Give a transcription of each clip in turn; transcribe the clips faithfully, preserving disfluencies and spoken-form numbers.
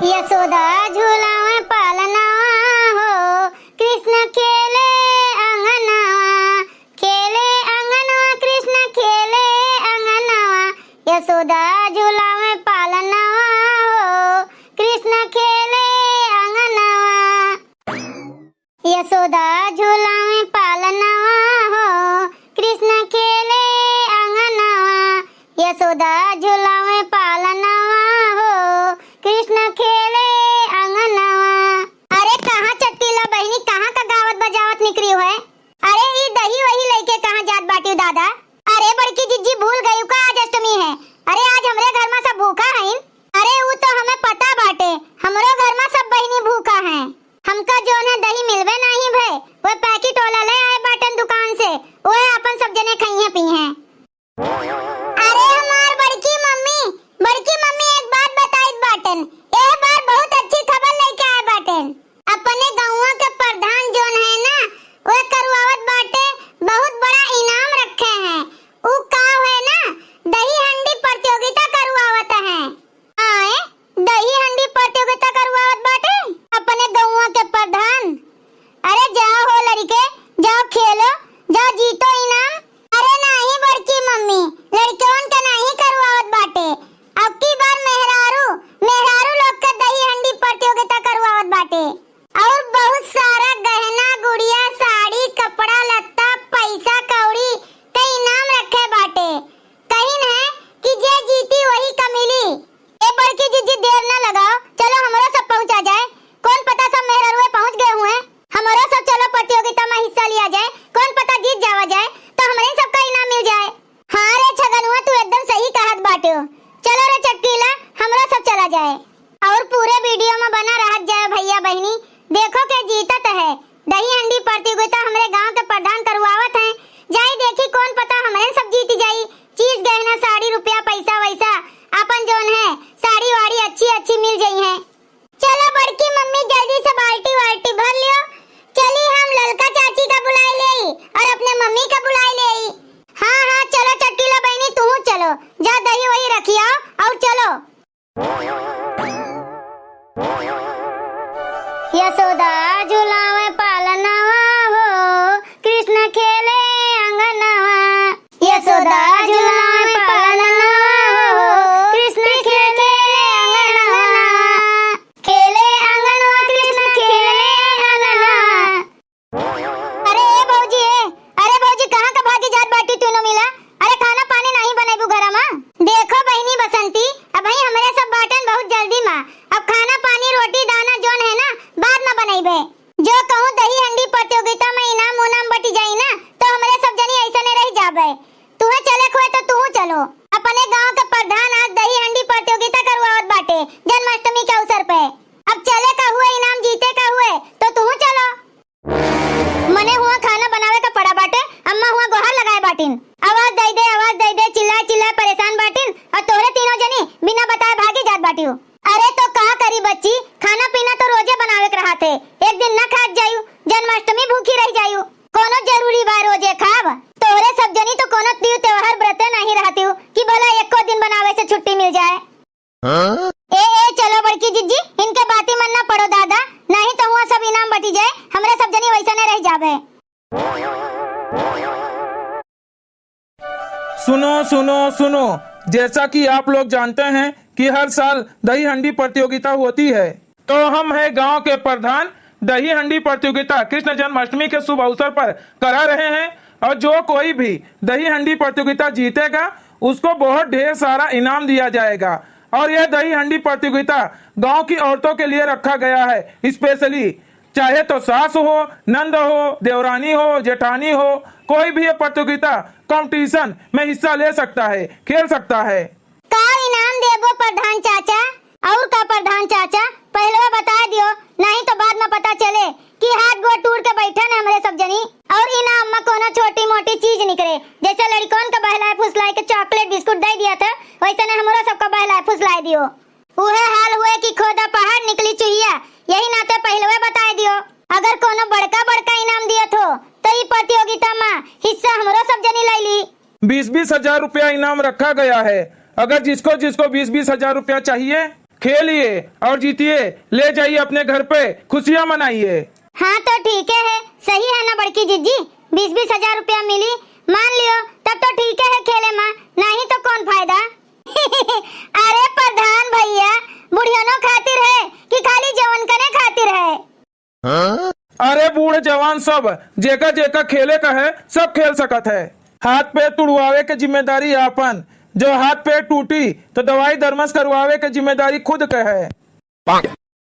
यशोदा झुलावे पालनवा हो, कृष्ण खेले अंगनवा, खेले अंगनवा कृष्ण खेले अंगनवा, यशोदा झुलावे पालनवा हो, कृष्ण खेले अंगनवा। यशोदा झुलावे पालनवा हो, कृष्ण खेले अंगनवा। यशोदा झुलावे पालनवा हो, कृष्ण खेले अंगनवा। अरे कहाँ चटकीला बहिनी, कहाँ का गावत बजावत निकरी है? अरे ई दही वही लइके कहाँ जात बाटिउ दादा? अरे बड़की जिज्जी भूल गइउ का आज अष्टमी है? अरे आज हमरे घर मा सब भूखा हइन। अरे ऊ तो हमें पता बाटे, हमरो घर मा सब बहिनी भूखा हैं। हमका जौन है दही मिलबे नाहीं भए, वह पैकेट वाला ले आए बाटन दुकान से, वह आपन सब जने खइहें पीहें। अरे हमार बड़की मम्मी, बड़की मम्मी एक बात बताइत बाटन, एह बार बहुत अच्छी खबर लेके आए बाटन। अपने गौवा के प्रधान जौन है ना, वह करवावत बाटे, बहुत बड़ा इनाम रखे हैं। ऊ का है ना, दही हंडी प्रतियोगिता करवावत हैं। आए, दही हंडी प्रतियोगिता करवावत बाटे अपने गौवा के प्रधान। अरे जाओ हो लड़के, जाओ खेलो, जाओ जीतो इनाम। अरे नाहीं बड़की मम्मी, लड़कवन के नाहीं करवावत बाटे। अब की बार मेहरारू, मेहरारू लोग के दही हंडी प्रतियोगिता करवावत बाटे। और बहुत सारा गहना, गुड़िया, साड़ी, कपड़ा लत्ता, पैसा कौड़ी के इनाम रखे बाटे। कहिन है कि जे जीती वही का मिली। ए बड़की जिज्जी, देर न लगाओ, चलो हमरो सब पहुँचा जाए। कौन पता सब मेहररुए पहुँच गए हुए, हमरो सब चलो प्रतियोगिता मा हिस्सा लिया जाए। कौन पता जीत जावा जाए तो हमरे सबका इनाम मिल जाए। हाँ रे छगनुआ, तू एकदम सही कहत बाटे। चलो रे चटकीला, हमरो सब चला जाए। और पूरे वीडियो मा बना रहत जाए भैया बहिनी, देखो के जीतत है। दही हंडी प्रतियोगिता हमरे गांव के प्रधान करवावत हैं। जाई देखी, कौन पता हमरे सब जीत जाई। चीज गहना, साड़ी, रुपया, पैसा वैसा, आपन जौन है साड़ी वाड़ी अच्छी अच्छी मिल जइहैं। चलो बड़की मम्मी, जल्दी से बाल्टी वाल्टी भर लियो। चली हम ललका चाची का बुलाई लेई और अपने मम्मी का बुलाई लेई। हाँ हाँ चलो चटकीला बहिनी, तू चलो, जा दही वही रखी आओ और चलो। यशोदा झुलावे पालनवा हो, कृष्ण खेले अंगनवा। यशोदा झुलावे पालनवा हो, कृष्ण खेले अंगनवा। खेले अंगनवा कृष्ण खेले अंगनवा। अरे ए भौजी, ए, अरे भौजी, कहाँ का भागी जात बाटी तू नो मिला? अरे खाना पानी नाहीं बनइबू घरा मा? देखो बहिनी बसंती, अबहीं हमरे सब बाटन बहुत जल्दी मा, अब खाना पानी रोटी दाना जौन है ना बाद मा बनइबे। जो कहूँ दही हंडी प्रतियोगिता मा इनाम उनाम बटी जाई ना तो हमरे सब जनी ऐसने रह जाबे। तुहे चले के होए तो तुहू चलो। अपने गाँव के प्रधान आज दही हंडी प्रतियोगिता करवावत बाटे जन्माष्टमी के अवसर पे। अब चले का हुए, इनाम जीते का हुए तो तुहू चलो। मने हुआ खाना बनावे का पड़ा बाटे, अम्मा हुआ गोहार लगाए बाटिन, आवाज दई दे, आवाज दई दे, चिल्लाए चिल्लाए परेशान बाटिन, और तोहरे तीनों जनी बिना बताए भागी जात बाटिउ। अरे तो का करी बच्ची, खाना पीना तो रोजे बनावे के रहत है, एक दिन ना खात जायु, जन्माष्टमी भूखी रह जायु, कोनो जरूरी बा रोजे खाब? तोहरे सब जनी तो कोनो तीज त्योहार व्रते नाहीं रहतिउ कि भला एको दिन बनावे से छुट्टी मिल जाए। हाँ? ए, ए, चलो बड़की जिज्जी, इनके बाती मन ना पड़ो दादा, नाहीं तो हुआ सब इनाम बटी जाए, हमरे सब जनी वैसने रह जाबे। सुनो, सुनो, सुनो, जैसा कि आप लोग जानते हैं कि हर साल दही हंडी प्रतियोगिता होती है, तो हम हैं गांव के प्रधान, दही हंडी प्रतियोगिता कृष्ण जन्माष्टमी के शुभ अवसर पर करा रहे हैं, और जो कोई भी दही हंडी प्रतियोगिता जीतेगा, उसको बहुत ढेर सारा इनाम दिया जाएगा। और यह दही हंडी प्रतियोगिता गांव की औरतों के लिए रखा गया है specially, चाहे तो सास हो, नंद हो, देवरानी हो, जेठानी हो, कोई भी ये प्रतियोगिता, competition में हिस्सा ले सकता है, खेल सकता है। का इनाम देबो प्रधान चाचा? और का प्रधान चाचा, पहिलवा बता दियो, नाहीं तो बाद मा पता चले कि हाथ गोड़ टूट के बैठन है हमरे सब जनी। और इनाम मा कोनो छोटी मोटी चीज निकले, जैसे लड़िकन के बहलाए फुसलाए के chocolate बिस्कुट दे दिया था, वैसने हमरो सबका बहलाए फुसलाए दियो। उहे हाल हुए कि खोदा पहाड़ निकली चुहिया, यही नाते पहिलवे बताए दियो। अगर कोनो बड़का बड़का इनाम दियत हो, तो ई प्रतियोगिता मा हिस्सा हमरो सब जनी ले ली। बीस बीस हजार रुपया इनाम रखा गया है। अगर जिसको जिसको बीस बीस हजार रुपया चाहिए, खेलिए और जीतिए, ले जाइए अपने घर पे, खुशियाँ मनाइए। हाँ, तो ठीके है, सही है ना बड़की जिज्जी, बीस बीस हजार रुपया मिली, मान लियो, तब तो ठीके है खेले मा, नाहीं तो कौन फायदा? अरे प्रधान भैया, बुढ़ियनो खातिर है कि खाली जवनकने खातिर है? अरे बूढ़ जवान सब, जेका जेका खेले का है, सब खेल सकत है। हाथ पैर तुड़वावे के जिम्मेदारी आपन, जो हाथ पैर टूटी तो दवाई दरमस करवावे के जिम्मेदारी खुद के है।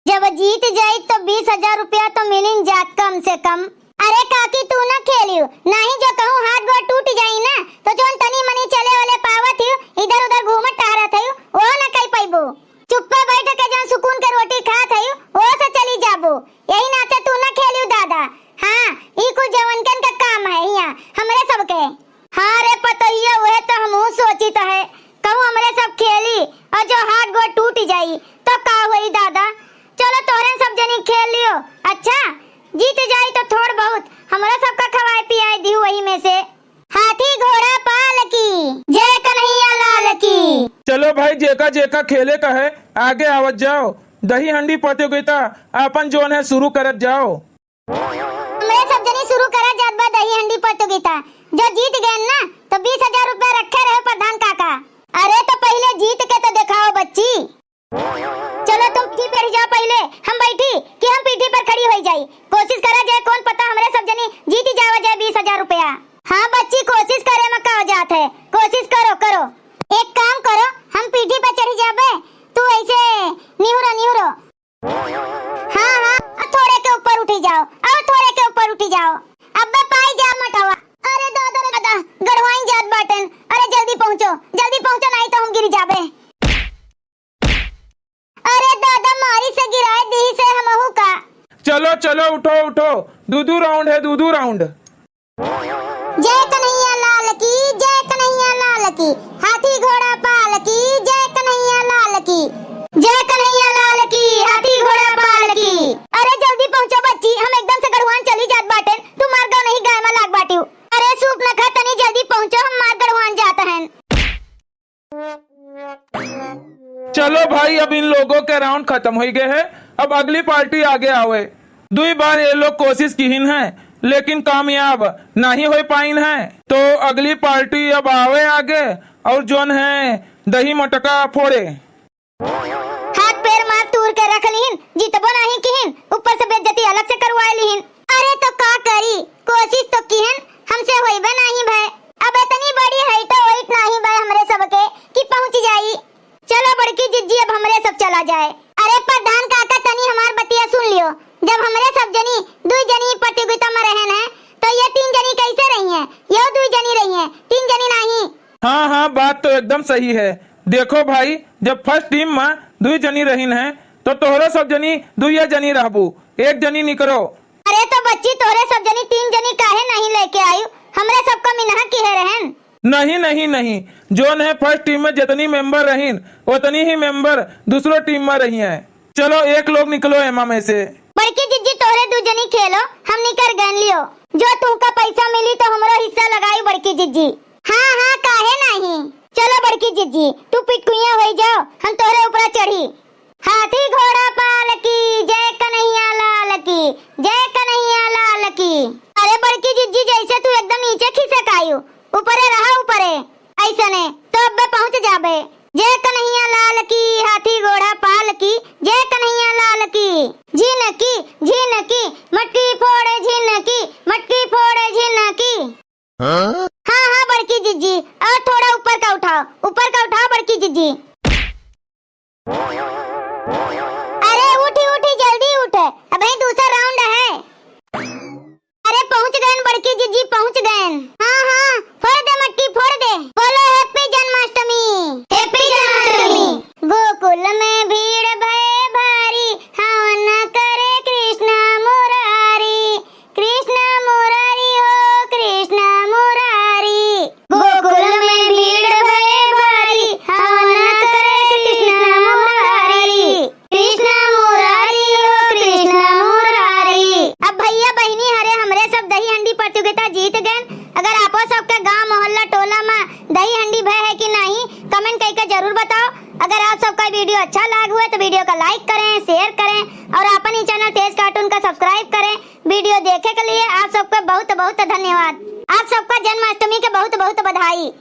जब जीत जाई तो बीस हजार रुपया तो मिलिन जात कम से कम। अरे काकी तू ना खेलियो, नाहीं जो कहूँ हाथ गोड़ टूट जाई ना तो जौन तनी मनी चले वाले पावत हियो, इधर उधर घूमत टहरत हियो, वो ना कई पइबो। चुप्पे बैठ के जौन सुकून के रोटी खात हियो, वो से चली जाबो। यही नाते तू ना खेलियो दादा। हाँ, ई कुल जवनकन का काम है हियाँ, हमरे सबके। हाँ रे पतोहिया, उहे तो हमहू सोचित है, कहूँ हमरे सब खेली और जो हाथ गोड़ टूट जाई तो का होई दादा? चलो तोहरे सब जनी खेल लियो। अच्छा, जीत जाई तो थोड़ बहुत हमरो सबका खवाए पियाए दिहु वही में से। हाथी घोड़ा पाल की जय, कन्हैया लाल की। चलो भाई, जेका जेका खेले का है आगे आवत जाओ, दही हंडी प्रतियोगिता आपन जौन है शुरू करत जाओ। हमरे सब जनी शुरू करा जात बा दही हंडी प्रतियोगिता। जो जीत गए ना तो बीस हजार रुपया रखे रहे प्रधान काका। अरे तो पहिले जीत के तो देखाओ बच्ची। चलो तुम पीठी पर जाओ पहिले, हम बैठी कि हम पीठी पर खड़ी होई जाई। कोशिश करा जाए, कौन पता हमरे सब जनी जीत जावा जाए बीस हजार रुपया। हाँ बच्ची, कोशिश करे में का जात है, कोशिश करो, करो। एक काम करो, हम पीठी पर चढ़ी जाबे, तू ऐसे निहुरो, निहुरो। हाँ, हाँ, और थोड़े के ऊपर उठी जाओ, और थोड़े के ऊपर उठी जाओ। अब्बे पाई जा मटवा। अरे दादा रे दादा, गड़वाई जात बाटेन। अरे जल्दी पहुँचो, जल्दी पहुँचो, नाहीं तो हम गिर जाबे। अरे दादा, मारी से गिराए दी से हमहू का। चलो, चलो, उठो, उठो, दू दू round है, दू दू round। जय कन्हैया लाल की, जय कन्हैया लाल की, हाथी घोड़ा पाल की, जय कन्हैया लाल की, जय कन्हैया लाल की, हाथी घोड़ा पाल की। अरे जल्दी पहुँचो बच्ची, हम एकदम से गड़ुआन चली जात बाटेन, तू मार गाँव नहीं गाय में लाग बाटिउ। अरे सूप न खा, तनी जल्दी पहुँचो, हम मार गड़ुआन जात हन। चलो भाई, अब इन लोगों के round खतम होइ गए है। अब अगली party आगे आवे। दुई बार ये लोग कोशिश किहिन है, लेकिन कामयाब नाहीं होइ पाइन है। तो अगली party अब आवे आगे और जौन है दही मटका फोड़े। हाथ पैर मार तूर के रख लिहिन, जीतबो नाहीं किहिन, ऊपर से बेइज्जती अलग से करवाए लिहिन। अरे तो का करी, कोशिश तो किहन, हमसे होइबे नाहीं भय। अब इतनी बड़ी height weight नाहीं भय हमरे सबके कि पहुँच जाई। चलो बड़की जिज्जी, अब हमरे सब चला जाए। अरे प्रधान काका, तनी हमार बतिया सुन लियो। जब हमरे सब जनी दुई जनी प्रतियोगिता में रहन है, तो ये तीन जनी कैसे रही हैं? यो दुई जनी रही हैं, तीन जनी नाहीं। हाँ, हाँ, बात तो एकदम सही है। देखो भाई, जब first team में दुई जनी रहिन है, तो तोहरो सब जनी दुइये जनी रहबू, एक जनी निकरो। अरे तो बच्ची, तोहरे सब जनी तीन जनी काहे नाहीं लेके आयु? हमरे सबका मिनहा किहे रहन। नहीं, नहीं, नहीं, जौन है first team में जितनी member रहिन, उतनी ही member दूसरो team में रही हैं। चलो, एक लोग निकलो एमा में से। बड़की जिज्जी, तोहरे दू जनी खेलो, हम निकर गन लियो। जो तुमका पैसा मिली तो हमरो हिस्सा लगाई बड़की जिज्जी। हाँ, हाँ, काहे नाहीं। चलो बड़की जिज्जी, तू पिटकुइया होई जाओ, हम तोहरे ऊपरा चढ़ी। हाथी घोड़ा पाल की, जय कन्हैया लाल की, जय कन्हैया लाल की। अरे बड़की जिज्जी, जैसे तू एकदम नीचे खिसक आयु, ऊपरे रहा, ऊपरे। ऐसने तो अब्बे पहुँच जाबे। जय कन्हैया लाल की, हाथी घोड़ा पाल की, जय कन्हैया लाल की। झिनकी, झिनकी, मटकी फोड़े झिनकी, मटकी फोड़े झिनकी। हाँ? हाँ, हाँ, बड़की जिज्जी, और थोड़ा ऊपर का उठाओ, ऊपर का उठाओ बड़की जिज्जी। अरे उठी, उठी, जल्दी उठ, अबहीं दूसरा round है। अरे पहुँच गयन बड़की जिज्जी, पहुँच गयन। हाँ, हाँ, फोड़ दे मटकी, फोड़ दे। बोलो happy जन्माष्टमी। Happy जन्माष्टमी। गोकुल में भीड़ भय भारी, हवन करे कृष्ण मुरारी। कृष्ण मुरारी हो, कृष्ण मुरारी। गोकुल में भीड़ भय भारी, हवन करे कृष्ण मुरारी। कृष्ण मुरारी हो, कृष्ण मुरारी। अब भैया बहिनी हरे, हमरे सब दही हंडी प्रतियोगिता जीत गए। अगर आपो सबके गांव, मोहल्ला, टोला में दही हंडी भय है कि नहीं, comment करके जरूर बताओ। अगर आप सबका video अच्छा लाग हुए तो video का like करें, share करें और अपन ही channel तेज cartoon का subscribe करें। Video देखे के लिए आप सबका बहुत बहुत धन्यवाद। आप सबका जन्माष्टमी के बहुत बहुत बधाई।